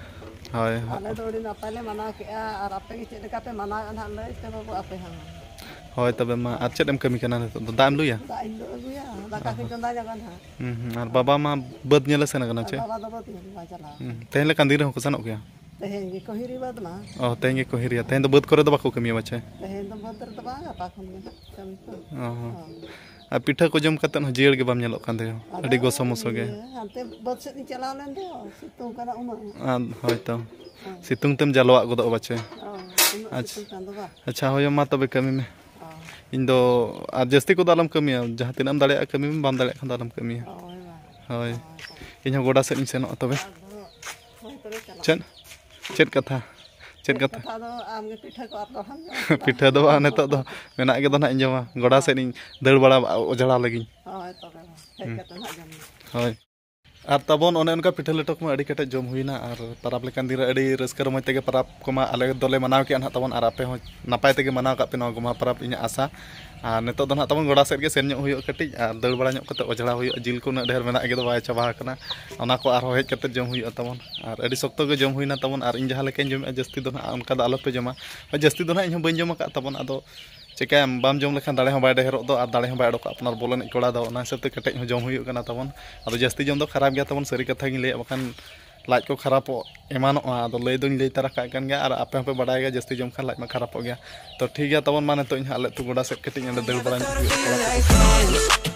ᱦᱳᱭ, ᱦᱳᱭ᱾ ᱟᱞᱮ ᱫᱚ ᱟᱹᱰᱤ ᱱᱟᱯᱟᱭ ᱞᱮ ᱢᱟᱱᱟᱣ ᱠᱮᱜᱼᱟ, ᱟᱨ ᱟᱯᱮ ᱜᱮ ᱪᱮᱫ ᱞᱮᱠᱟ ᱯᱮ ᱢᱟᱱᱟᱣᱮᱫᱼᱟ ᱱᱟᱦᱟᱜ, ᱞᱟᱹᱭ ᱯᱮ ᱵᱟᱹᱵᱩ ᱟᱯᱮ ᱦᱚᱸ᱾ ᱦᱳᱭ, ᱛᱚᱵᱮ ᱢᱟ, ᱟᱨ ᱪᱮᱫ ᱮᱢ ᱠᱟᱹᱢᱤ ᱠᱟᱱᱟ ᱱᱤᱛᱚᱜ ᱫᱚ? ᱫᱟᱜ ᱮᱢ ᱞᱩᱭᱟ? ᱫᱟᱜ ᱤᱧ ᱞᱩ ᱟᱹᱜᱩᱭᱟ, ᱫᱟᱠᱟ ᱚ ᱠᱚᱧ ᱦᱚᱸ᱾ ᱪᱚᱸᱫᱟ ᱧᱚᱜᱟ ᱱᱟᱦᱟᱜ᱾ ᱦᱩᱸ, ᱦᱩᱸ, ᱟᱨ ᱵᱟᱵᱟ ᱢᱟ ᱵᱟᱹᱫᱽ ᱧᱮᱞᱮ ᱥᱮᱱ ᱟᱠᱟᱱᱟ ᱟᱨ ᱪᱮ? ᱵᱟᱵᱟ ᱫᱚ ᱵᱟᱹᱫᱽ ᱧᱮᱞ ᱵᱟᱭ ᱪᱟᱞᱟᱣ ᱦᱩᱸ, ᱟᱠᱟᱱᱟ᱾ ᱛᱮᱦᱮᱧ ᱞᱮᱠᱟᱱ ᱫᱤᱱ ᱨᱮᱦᱚᱸ ᱠᱚ ᱥᱮᱱᱚᱜ ᱜᱮᱭᱟ? ᱛᱮᱦᱮᱧ ᱜᱮᱠᱚ ᱦᱤᱨᱤ ᱵᱟᱹᱫᱽ ᱢᱟ᱾ ᱚ, ᱛᱮᱦᱮᱧ ᱜᱮᱠᱚ ᱦᱤᱨᱤᱭᱟ᱾ ᱛᱮᱦᱮᱧ ᱫᱚ ᱵᱟᱹᱫᱽ ᱠᱚᱨᱮ ᱫᱚ ᱵᱟᱠᱚ ᱠᱟᱹᱢᱤᱭᱟ ᱯᱟᱪᱮ? ᱛᱮᱦᱮᱧ ᱫᱚ ᱵᱟᱹᱫᱽ ᱨᱮᱫᱚ ᱵᱟᱝ, ᱜᱟᱯᱟ ᱠᱷᱚᱱ ᱜᱮ ᱱᱟᱦᱟᱜ ᱠᱟᱹᱢᱤ ᱠᱚ᱾ ᱚ ᱦᱚᱸ᱾ ᱦᱳᱭ᱾ ᱟᱨ ᱯᱤᱴᱷᱟᱹ ᱠᱚ ᱡᱚᱢ ᱠᱟᱛᱮᱫ ᱦᱚᱸ ᱡᱤᱭᱟᱹᱲ ᱜᱮ ᱵᱟᱢ ᱧᱮᱞᱚᱜ ᱠᱟᱱ ᱛᱟᱦᱮᱸᱫ᱾ ᱟᱫᱚ ᱟᱹᱰᱤ ᱜᱚᱥᱚ ᱢᱚᱥᱚ ᱜᱮ᱾ ᱤᱭᱟᱹ, ᱦᱟᱱᱛᱮ ᱵᱟᱹᱫᱽ ᱥᱮᱫ ᱤᱧ ᱪᱟᱞᱟᱣ ᱞᱮᱱ ᱫᱚ, ᱥᱤᱛᱩᱝ ᱠᱟᱱᱟ ᱩᱱᱟᱹᱜ᱾ ᱟᱫ-, ᱦᱳᱭ ᱛᱚ᱾ ᱦᱳᱭ᱾ ᱥᱤᱛᱩᱝ ᱛᱮᱢ ᱡᱟᱞᱣᱟᱜ ᱜᱚᱫᱚᱜᱼᱟ ᱯᱟᱪᱮ᱾ ᱚ, ᱩᱱᱟᱹᱜ ᱟᱪᱪᱷᱟ᱾ ᱥᱤᱛᱩᱝ ᱠᱟᱱ ᱫᱚ ᱵᱟ᱾ ᱟᱪᱪᱷᱟ, ᱦᱳᱭ ᱢᱟ ᱛᱚᱵᱮ ᱠᱟᱹᱢᱤ ᱢᱮ᱾ ᱚ᱾ ᱤᱧ ᱫᱚ ᱟᱨ ᱡᱟᱹᱥᱛᱤ ᱠᱚᱫᱚ ᱟᱞᱚᱢ ᱠᱟᱹᱢᱤᱭᱟ, ᱡᱟᱦᱟᱸ ᱛᱤᱱᱟᱹᱜ ᱮᱢ ᱫᱟᱲᱮᱭᱟᱜᱼᱟ ᱠᱟᱹᱢᱤ ᱢᱮ, ᱵᱟᱢ ᱫᱟᱲᱮᱭᱟᱜ ᱠᱷᱟᱱ ᱫᱚ ᱟᱞᱚᱢ ᱠᱟᱹᱢᱤᱭᱟ᱾ ᱦᱳᱭ ᱢᱟ᱾ ᱦᱳᱭ᱾ ᱦᱳᱭ᱾ ᱤᱧ ᱦᱚᱸ ᱜᱚᱰᱟ ᱥᱮᱫ ᱤᱧ ᱥᱮᱱᱚᱜᱼᱟ ᱛᱚᱵᱮ᱾ ᱟᱫᱚ ᱦᱳᱭ ᱛᱚᱵᱮ ᱪᱟᱞᱟᱜ ᱪᱮᱫ? ᱢᱮ᱾ ᱪᱮᱫ ᱠᱟᱛᱷᱟ? ᱪᱮᱫ ᱪᱮᱫ ᱠᱟᱛᱷᱟ? ᱠᱟᱛᱷᱟ ᱫᱚ ᱟᱢᱜᱮ ᱯᱤᱴᱷᱟᱹ ᱠᱚ ᱟᱨ ᱫᱚᱦᱲᱟᱢ ᱡᱚᱢ ᱠᱮᱫᱟ? ᱯᱤᱴᱷᱟᱹ ᱫᱚ ᱵᱟᱝ, ᱱᱤᱛᱚᱜ ᱫᱚ ᱢᱮᱱᱟᱜ ᱜᱮᱫᱚ ᱱᱟᱦᱟᱜ ᱤᱧ ᱡᱚᱢᱟ᱾ ᱜᱚᱰᱟ ᱥᱮᱫ ᱤᱧ ᱫᱟᱹᱲ ᱵᱟᱲᱟ ᱚᱡᱷᱲᱟ ᱞᱟᱹᱜᱤᱧ᱾ ᱦᱳᱭ ᱛᱚᱵᱮ ᱢᱟ᱾ ᱦᱮᱡ ᱦᱩᱸ᱾ ᱠᱟᱛᱮ ᱱᱟᱦᱟᱜ ᱡᱚᱢ ᱢᱮ᱾ ᱦᱳᱭ᱾ ᱟᱨ ᱛᱟᱵᱚᱱ ᱚᱱᱮ ᱚᱱᱠᱟ ᱯᱤᱴᱷᱟᱹ ᱞᱮᱴᱚ ᱠᱚᱢᱟ ᱟᱹᱰᱤ ᱠᱮᱴᱮᱡ ᱡᱚᱢ ᱦᱩᱭᱱᱟ, ᱟᱨ ᱯᱟᱨᱟᱵᱽ ᱞᱮᱠᱟᱱ ᱫᱤᱱ ᱨᱮ ᱟᱹᱰᱤ ᱨᱟᱹᱥᱠᱟᱹ ᱨᱚᱢᱚᱡᱽ ᱛᱮᱜᱮ ᱯᱟᱨᱟᱵᱽ ᱠᱚᱢᱟ ᱟᱞᱮ ᱫᱚᱞᱮ ᱢᱟᱱᱟᱣ ᱠᱮᱜᱼᱟ ᱱᱟᱦᱟᱜ ᱛᱟᱵᱚᱱ, ᱟᱨ ᱟᱯᱮ ᱦᱚᱸ ᱱᱟᱯᱟᱭ ᱛᱮᱜᱮ ᱢᱟᱱᱟᱣ ᱠᱟᱜ ᱯᱮ ᱱᱚᱣᱟ ᱜᱚᱢᱦᱟ ᱯᱟᱨᱟᱵᱽ, ᱤᱧᱟᱹᱜ ᱟᱥᱟ᱾ ᱟᱨ ᱱᱤᱛᱚᱜ ᱫᱚ ᱱᱟᱦᱟᱜ ᱛᱟᱵᱚᱱ ᱜᱚᱰᱟ ᱥᱮᱫ ᱜᱮ ᱥᱮᱱ ᱧᱚᱜ ᱦᱩᱭᱩᱜᱼᱟ ᱠᱟᱹᱴᱤᱡ, ᱟᱨ ᱫᱟᱹᱲ ᱵᱟᱲᱟ ᱧᱚᱜ ᱠᱟᱛᱮ ᱚᱡᱽᱲᱟ ᱦᱩᱭᱩᱜᱼᱟ᱾ ᱡᱤᱞ ᱠᱚ ᱩᱱᱟᱹᱜ ᱰᱷᱮᱨ ᱢᱮᱱᱟᱜ ᱜᱮᱫᱚ ᱵᱟᱭ ᱪᱟᱵᱟ ᱟᱠᱟᱱᱟ, ᱚᱱᱟ ᱠᱚ ᱟᱨᱦᱚᱸ ᱦᱮᱡ ᱠᱟᱛᱮ ᱡᱚᱢ ᱦᱩᱭᱩᱜᱼᱟ ᱛᱟᱵᱚᱱ᱾ ᱟᱨ ᱟᱹᱰᱤ ᱥᱚᱠᱛᱚ ᱜᱮ ᱡᱚᱢ ᱦᱩᱭᱱᱟ ᱛᱟᱵᱚᱱ, ᱟᱨ ᱤᱧ ᱡᱟᱦᱟᱸ ᱞᱮᱠᱟᱧ ᱡᱚᱢᱮᱜᱼᱟ ᱡᱟᱹᱥᱛᱤ ᱫᱚ ᱱᱟᱦᱟᱜ ᱚᱱᱠᱟ ᱫᱚ ᱟᱞᱚᱯᱮ ᱡᱚᱢᱟ᱾ ᱦᱳᱭ, ᱡᱟᱹᱥᱛᱤ ᱫᱚ ᱱᱟᱦᱟᱜ ᱤᱧ ᱦᱚᱸ ᱵᱟᱹᱧ ᱡᱚᱢ ᱟᱠᱟᱫ ᱛᱟᱵᱚᱱ, ᱟᱫᱚ ᱪᱮᱠᱟᱭᱟᱢ, ᱵᱟᱢ ᱡᱚᱢ ᱞᱮᱠᱷᱟᱱ ᱫᱟᱲᱮ ᱦᱚᱸ ᱵᱟᱭ ᱰᱷᱮᱨᱚᱜ ᱫᱚ, ᱟᱨ ᱫᱟᱲᱮ ᱦᱚᱸ ᱵᱟᱭ ᱚᱰᱚᱠᱚᱜᱼᱟ᱾ ᱟᱯᱱᱟᱨ ᱵᱚᱞ ᱮᱱᱮᱡ ᱠᱚᱲᱟ ᱫᱚ, ᱚᱱᱟ ᱦᱤᱥᱟᱹᱵ ᱛᱮ ᱠᱮᱴᱮᱡ ᱦᱚᱸ ᱡᱚᱢ ᱦᱩᱭᱩᱜ ᱠᱟᱱᱟ ᱛᱟᱵᱚᱱ᱾ ᱟᱫᱚ ᱡᱟᱹᱥᱛᱤ ᱡᱚᱢ ᱫᱚ ᱠᱷᱟᱨᱟᱯ ᱜᱮᱭᱟ ᱛᱟᱵᱚᱱ, ᱥᱟᱹᱨᱤ ᱠᱟᱛᱷᱟ ᱜᱤᱧ ᱞᱟᱹᱭᱟ, ᱵᱟᱠᱷᱟᱱ ᱞᱟᱡ ᱠᱚ ᱠᱷᱟᱨᱟᱯᱚᱜ ᱮᱢᱟᱱᱚᱜᱼᱟ᱾ ᱟᱫᱚ ᱞᱟᱹᱭ ᱫᱚᱧ ᱞᱟᱹᱭ ᱛᱟᱨᱟ ᱠᱟᱜ ᱠᱟᱱ ᱜᱮᱭᱟ, ᱟᱨ ᱟᱯᱮ ᱦᱚᱸᱯᱮ ᱵᱟᱰᱟᱭ ᱜᱮᱭᱟ, ᱡᱟᱹᱥᱛᱤ ᱡᱚᱢ ᱠᱷᱟᱱ ᱞᱟᱡ ᱢᱟ ᱠᱷᱟᱨᱟᱯᱚᱜ ᱜᱮᱭᱟ᱾ ᱛᱚ ᱴᱷᱤᱠ ᱜᱮᱭᱟ ᱛᱟᱵᱚᱱ, ᱢᱟ ᱱᱤᱛᱚᱜ ᱤᱧ ᱦᱟᱸᱜ ᱟᱞᱮ ᱟᱹᱛᱩ ᱜᱚᱰᱟ ᱥᱮᱫ ᱠᱟᱹᱴᱤᱡ ᱚᱸᱰᱮ ᱫᱟᱹᱲ ᱵᱟᱲᱟ ᱧᱚᱜ ᱦᱩᱭᱩᱜᱼᱟ ᱠᱚᱲᱟ ᱠᱚ᱾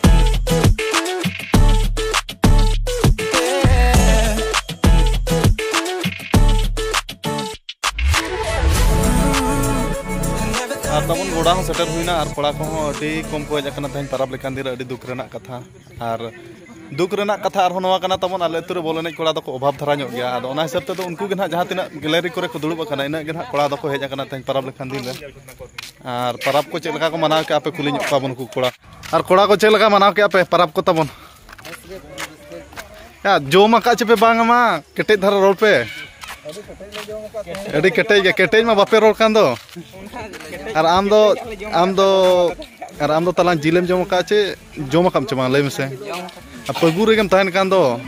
ᱟᱨ ᱛᱟᱵᱚᱱ ᱜᱚᱰᱟ ᱦᱚᱸ ᱥᱮᱴᱮᱨ ᱦᱩᱭᱱᱟ, ᱟᱨ ᱠᱚᱲᱟ ᱠᱚᱦᱚᱸ ᱟᱹᱰᱤ ᱠᱚᱢ ᱠᱚ ᱦᱮᱡ ᱟᱠᱟᱱᱟ ᱛᱮᱦᱮᱧ ᱯᱟᱨᱟᱵᱽ ᱞᱮᱠᱟᱱ ᱫᱤᱱ ᱨᱮ, ᱟᱹᱰᱤ ᱫᱩᱠ ᱨᱮᱱᱟᱜ ᱠᱟᱛᱷᱟ᱾ ᱟᱨ ᱫᱩᱠ ᱨᱮᱱᱟᱜ ᱠᱟᱛᱷᱟ ᱟᱨᱦᱚᱸ ᱱᱚᱣᱟ ᱠᱟᱱᱟ ᱛᱟᱵᱚᱱ, ᱟᱞᱮ ᱟᱹᱛᱩ ᱨᱮ ᱵᱚᱞ ᱮᱱᱮᱡ ᱠᱚᱲᱟ ᱫᱚᱠᱚ ᱚᱵᱷᱟᱵᱽ ᱫᱷᱟᱨᱟ ᱧᱚᱜ ᱜᱮᱭᱟ᱾ ᱟᱫᱚ ᱚᱱᱟ ᱦᱤᱥᱟᱹᱵ ᱛᱮᱫᱚ ᱩᱱᱠᱩ ᱜᱮ ᱱᱟᱦᱟᱜ ᱡᱟᱦᱟᱸ ᱛᱤᱱᱟᱹᱜ ᱜᱮᱞᱟᱨᱤ ᱠᱚᱨᱮ ᱠᱚ ᱫᱩᱲᱩᱵ ᱟᱠᱟᱱᱟ, ᱤᱱᱟᱹᱜ ᱜᱮ ᱱᱟᱦᱟᱜ ᱠᱚᱲᱟ ᱫᱚᱠᱚ ᱦᱮᱡ ᱟᱠᱟᱱᱟ ᱛᱮᱦᱮᱧ ᱯᱟᱨᱟᱵᱽ ᱞᱮᱠᱟᱱ ᱫᱤᱱ ᱨᱮ᱾ ᱟᱨ ᱯᱟᱨᱟᱵᱽ ᱠᱚ ᱪᱮᱫ ᱞᱮᱠᱟ ᱠᱚ ᱢᱟᱱᱟᱣ ᱠᱮᱜᱼᱟ ᱯᱮ, ᱠᱩᱞᱤ ᱧᱚᱜ ᱠᱚᱣᱟ ᱵᱚᱱ ᱱᱩᱠᱩ ᱠᱚᱲᱟ᱾ ᱟᱨ ᱠᱚᱲᱟ ᱠᱚ ᱪᱮᱫ ᱞᱮᱠᱟ ᱢᱟᱱᱟᱣ ᱠᱮᱜᱼᱟ ᱯᱮ ᱯᱟᱨᱟᱵᱽ ᱠᱚ ᱛᱟᱵᱚᱱ? ᱭᱟ, ᱡᱚᱢ ᱟᱠᱟᱫ ᱪᱮ ᱯᱮ ᱵᱟᱝ ᱟᱢᱟ? ᱠᱮᱴᱮᱡ ᱫᱷᱟᱨᱟ ᱨᱚᱲ ᱯᱮ᱾ ᱟᱹᱰᱤ ᱠᱮᱴᱮᱡ ᱜᱮ, ᱠᱮᱴᱮᱡ ᱢᱟ ᱵᱟᱯᱮ ᱨᱚᱲ ᱠᱟᱱ ᱫᱚ᱾ ᱟᱨ ᱟᱢ ᱫᱚ, ᱟᱢ ᱫᱚ, ᱟᱨ ᱟᱢ ᱫᱚ ᱛᱟᱞᱟᱝ ᱡᱤᱞᱮᱢ ᱡᱚᱢ ᱟᱠᱟᱫ ᱪᱮ? ᱡᱚᱢ ᱟᱠᱟᱫ ᱪᱮ ᱵᱟᱝ, ᱞᱟᱹᱭ ᱢᱮᱥᱮ᱾ ᱟᱨ ᱯᱟᱹᱜᱩ ᱨᱮᱜᱮᱢ ᱛᱟᱦᱮᱱ ᱠᱟᱱ ᱫᱚ᱾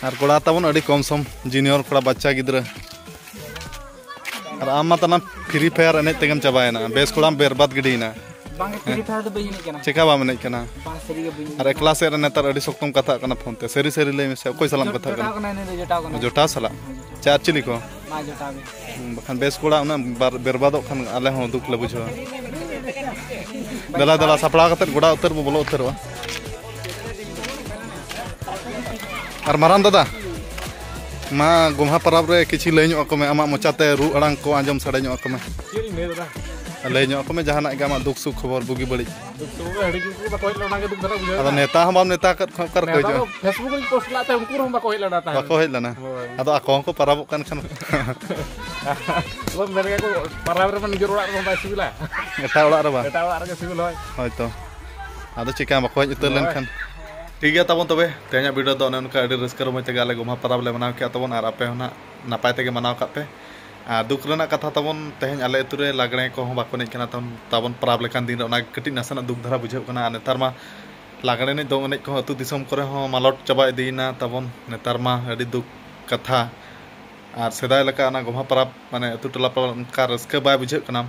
ᱟᱨ ᱠᱚᱲᱟ ᱛᱟᱵᱚᱱ ᱟᱹᱰᱤ ᱠᱚᱢ ᱥᱚᱢ, ᱡᱩᱱᱤᱭᱚᱨ ᱠᱚᱲᱟ, ᱵᱟᱪᱪᱟ ᱜᱤᱫᱽᱨᱟᱹ᱾ ᱟᱨ ᱟᱢ ᱢᱟ ᱛᱟᱞᱟᱝ ᱯᱷᱨᱤ ᱯᱷᱟᱭᱟᱨ ᱮᱱᱮᱡ ᱛᱮᱜᱮᱢ ᱪᱟᱵᱟᱭᱮᱱᱟ, ᱵᱮᱥ ᱠᱚᱲᱟᱢ ᱵᱮᱨᱵᱟᱫ ᱜᱤᱰᱤᱭᱮᱱᱟ᱾ ᱵᱟᱝ, ᱯᱷᱨᱤ ᱯᱷᱟᱭᱟᱨ ᱫᱚ ᱵᱟᱹᱧ ᱮᱱᱮᱡ ᱠᱟᱱᱟ᱾ ᱪᱮᱠᱟ ᱵᱟᱢ ᱮᱱᱮᱡ ᱠᱟᱱᱟ? ᱵᱟᱝ, ᱥᱟᱹᱨᱤ ᱜᱮ ᱵᱟᱹᱧ ᱮᱱᱮᱡ ᱟᱨ ᱠᱟᱱᱟ᱾ ᱮᱠᱞᱟ ᱥᱮᱫ ᱨᱮ ᱱᱮᱛᱟᱨ ᱟᱹᱰᱤ ᱥᱚᱠᱛᱚᱢ ᱠᱟᱛᱷᱟᱜ ᱠᱟᱱᱟ ᱯᱷᱳᱱ ᱛᱮ, ᱥᱟᱹᱨᱤ ᱥᱟᱹᱨᱤ ᱞᱟᱹᱭ ᱢᱮᱥᱮ, ᱚᱠᱚᱭ ᱥᱟᱞᱟᱜ ᱮᱢ ᱠᱟᱛᱷᱟᱜ ᱡᱚᱴᱟᱣ ᱠᱟᱱᱟ? ᱠᱟᱱᱟ, ᱩᱱᱤ ᱫᱚ ᱡᱚᱴᱟᱣ ᱠᱟᱱᱟ᱾ ᱡᱚᱴᱟᱣ ᱥᱟᱞᱟᱜ? ᱦᱮᱸ, ᱡᱚᱴᱟᱣ᱾ ᱪᱮ ᱟᱨ ᱪᱤᱞᱤ ᱠᱚ? ᱢᱟ, ᱡᱚᱴᱟᱣ ᱜᱮ᱾ ᱦᱩᱸ, ᱵᱟᱠᱷᱟᱱ ᱵᱮᱥ ᱠᱚᱲᱟ ᱩᱱᱟᱹᱜ ᱵᱟᱨ-, ᱵᱮᱨᱵᱟᱫᱚᱜ ᱠᱷᱟᱱ ᱟᱞᱮ ᱦᱚᱸ ᱫᱩᱠ ᱞᱮ ᱵᱩᱡᱷᱟᱹᱣᱟ᱾ ᱫᱮᱞᱟ, ᱫᱮᱞᱟ, ᱥᱟᱯᱲᱟᱣ ᱠᱟᱛᱮᱫ ᱜᱚᱰᱟ ᱩᱛᱟᱹᱨ ᱵᱚ ᱵᱚᱞᱚ ᱩᱛᱟᱹᱨᱚᱜᱼᱟ᱾ ᱟᱨ ᱢᱟᱨᱟᱝ ᱫᱟᱫᱟ, ᱢᱟ ᱜᱚᱢᱦᱟ ᱯᱚᱨᱚᱵᱽ ᱨᱮ ᱠᱤᱪᱷᱤ ᱞᱟᱹᱭ ᱧᱚᱜ ᱟᱠᱚ ᱢᱮ, ᱟᱢᱟᱜ ᱢᱚᱪᱟᱛᱮ ᱨᱩ ᱟᱲᱟᱝ ᱠᱚ ᱟᱸᱡᱚᱢ ᱥᱟᱰᱮ ᱧᱚᱜ ᱟᱠᱚ ᱢᱮ᱾ ᱪᱮᱫ ᱤᱧ ᱞᱟᱹᱭ ᱫᱟᱫᱟ? ᱞᱟᱹᱭ ᱧᱚᱜ ᱟᱠᱚ ᱢᱮ ᱡᱟᱦᱟᱱᱟᱜ ᱜᱮ, ᱟᱢᱟᱜ ᱫᱩᱠ ᱥᱩᱠ ᱠᱷᱚᱵᱚᱨ, ᱵᱩᱜᱤ ᱵᱟᱹᱲᱤᱡ᱾ ᱫᱩᱠ ᱥᱩᱠ ᱨᱮ ᱟᱹᱰᱤ ᱫᱤᱱ ᱠᱚ ᱵᱟᱠᱚ ᱦᱮᱡ ᱞᱮᱱᱟ, ᱚᱱᱟᱜᱮ ᱫᱩᱠ ᱫᱷᱟᱨᱟ ᱵᱩᱡᱷᱟᱹᱣ ᱱᱮᱛᱟ ᱮᱱᱟ᱾ ᱦᱚᱸ ᱵᱟᱢ ᱱᱮᱛᱟ ᱟᱠᱟᱫ ᱠᱷᱟᱱ ᱚᱠᱟ ᱨᱮᱠᱚ ᱱᱮᱛᱟ ᱦᱤᱡᱩᱜᱼᱟ? ᱫᱚ Facebook ᱨᱮᱧ ᱯᱳᱥᱴ ᱞᱮᱫ ᱛᱟᱦᱮᱸᱫ, ᱩᱱᱠᱩ ᱨᱮᱦᱚᱸ ᱵᱟᱠᱚ ᱦᱮᱡ ᱞᱮᱱᱟ ᱛᱟᱦᱮᱸᱫ᱾ ᱵᱟᱠᱚ ᱦᱮᱡ ᱞᱮᱱᱟ? ᱦᱳᱭ᱾ ᱟᱫᱚ ᱟᱠᱚ ᱦᱚᱸᱠᱚ ᱯᱟᱨᱟᱵᱚᱜ ᱠᱟᱱ ᱠᱷᱟᱱ᱾ ᱟᱫᱚ ᱢᱮᱱ ᱜᱮᱭᱟ ᱠᱚ, ᱯᱟᱨᱟᱵᱽ ᱨᱮᱢᱟ ᱱᱤᱡᱮᱨ ᱚᱲᱟᱜ ᱨᱮᱦᱚᱸ ᱵᱟᱭ ᱥᱤᱵᱤᱞᱟ᱾ ᱮᱴᱟᱜ ᱚᱲᱟᱜ ᱨᱮ ᱵᱟᱝ? ᱮᱴᱟᱜ ᱚᱲᱟᱜ ᱨᱮᱜᱮ ᱥᱤᱵᱤᱞ ᱦᱳᱭ᱾ ᱦᱳᱭ ᱛᱚ᱾ ᱟᱫᱚ ᱪᱮᱠᱟ ᱵᱟᱠᱚ ᱦᱮᱡ ᱩᱛᱟᱹᱨ ᱦᱳᱭ᱾ ᱞᱮᱱᱠᱷᱟᱱ? ᱴᱷᱤᱠ ᱜᱮᱭᱟ ᱛᱟᱵᱚᱱ ᱛᱚᱵᱮ, ᱛᱮᱦᱮᱧᱟᱜ ᱵᱷᱤᱰᱤᱭᱳ ᱫᱚ ᱚᱱᱮ ᱚᱱᱠᱟ ᱟᱹᱰᱤ ᱨᱟᱹᱥᱠᱟᱹ ᱨᱚᱢᱚᱡᱽ ᱛᱮᱜᱮ ᱟᱞᱮ ᱜᱚᱢᱦᱟ ᱯᱟᱨᱟᱵᱽ ᱞᱮ ᱢᱟᱱᱟᱣ ᱠᱮᱜᱼᱟ ᱛᱟᱵᱚᱱ, ᱟᱨ ᱟᱯᱮ ᱦᱚᱸ ᱱᱟᱜ ᱱᱟᱯᱟᱭ ᱛᱮᱜᱮ ᱢᱟᱱᱟᱣ ᱠᱟᱜ ᱯᱮ᱾ ᱟᱨ ᱫᱩᱠ ᱨᱮᱱᱟᱜ ᱠᱟᱛᱷᱟ ᱛᱟᱵᱚᱱ, ᱛᱮᱦᱮᱧ ᱟᱞᱮ ᱟᱹᱛᱩ ᱨᱮ ᱞᱟᱜᱽᱲᱮ ᱠᱚᱦᱚᱸ ᱵᱟᱠᱚ ᱮᱱᱮᱡ ᱠᱟᱱᱟ ᱛᱟᱵᱚᱱ, ᱛᱟᱵᱚᱱ ᱯᱟᱨᱟᱵᱽ ᱞᱮᱠᱟᱱ ᱫᱤᱱ ᱨᱮ, ᱚᱱᱟ ᱠᱟᱹᱴᱤᱡ ᱱᱟᱥᱮᱱᱟᱜ ᱫᱩᱠ ᱫᱷᱟᱨᱟ ᱵᱩᱡᱷᱟᱹᱜ ᱠᱟᱱᱟ᱾ ᱟᱨ ᱱᱮᱛᱟᱨ ᱢᱟ ᱞᱟᱜᱽᱲᱮ ᱮᱱᱮᱡ, ᱫᱚᱝ ᱮᱱᱮᱡ ᱠᱚᱦᱚᱸ ᱟᱹᱛᱩ ᱫᱤᱥᱚᱢ ᱠᱚᱨᱮ ᱦᱚᱸ ᱢᱟᱞᱚᱴ ᱪᱟᱵᱟ ᱤᱫᱤᱭᱮᱱᱟ ᱛᱟᱵᱚᱱ᱾ ᱱᱮᱛᱟᱨ ᱢᱟ ᱟᱹᱰᱤ ᱫᱩᱠ ᱠᱟᱛᱷᱟ᱾ ᱟᱨ ᱥᱮᱫᱟᱭ ᱞᱮᱠᱟ ᱚᱱᱟ ᱜᱚᱢᱦᱟ ᱯᱚᱨᱚᱵᱽ ᱢᱟᱱᱮ ᱟᱹᱛᱩ ᱴᱚᱞᱟ ᱯᱟᱲᱟ ᱚᱱᱠᱟ ᱨᱟᱹᱥᱠᱟᱹ ᱵᱟᱭ ᱵᱩᱡᱷᱟᱹᱜ ᱠᱟᱱᱟ᱾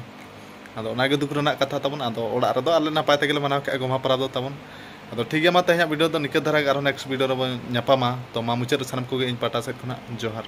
ᱟᱫᱚ ᱚᱱᱟᱜᱮ ᱫᱩᱠ ᱨᱮᱱᱟᱜ ᱠᱟᱛᱷᱟ ᱛᱟᱵᱚᱱ᱾ ᱟᱫᱚ ᱚᱲᱟᱜ ᱨᱮᱫᱚ ᱟᱞᱮ ᱱᱟᱯᱟᱭ ᱛᱮᱜᱮᱞᱮ ᱢᱟᱱᱟᱣ ᱠᱮᱜᱼᱟ ᱜᱚᱢᱦᱟ ᱯᱚᱨᱚᱵᱽ ᱫᱚ ᱛᱟᱵᱚᱱ᱾ ᱟᱫᱚ ᱴᱷᱤᱠ ᱜᱮᱭᱟ, ᱢᱟ ᱛᱮᱦᱮᱧᱟᱜ video ᱫᱚ ᱱᱤᱠᱟᱹ ᱫᱷᱟᱨᱟ ᱜᱮ, ᱟᱨᱦᱚᱸ next video ᱨᱮᱵᱚᱱ ᱧᱟᱯᱟᱢᱟ᱾ ᱛᱚ ᱢᱟ ᱢᱩᱪᱟᱹᱫ ᱨᱮ ᱥᱟᱱᱟᱢ ᱠᱚᱜᱮ ᱤᱧ ᱯᱟᱦᱴᱟ ᱥᱮᱫ ᱠᱷᱚᱱᱟᱜ ᱡᱚᱦᱟᱨ᱾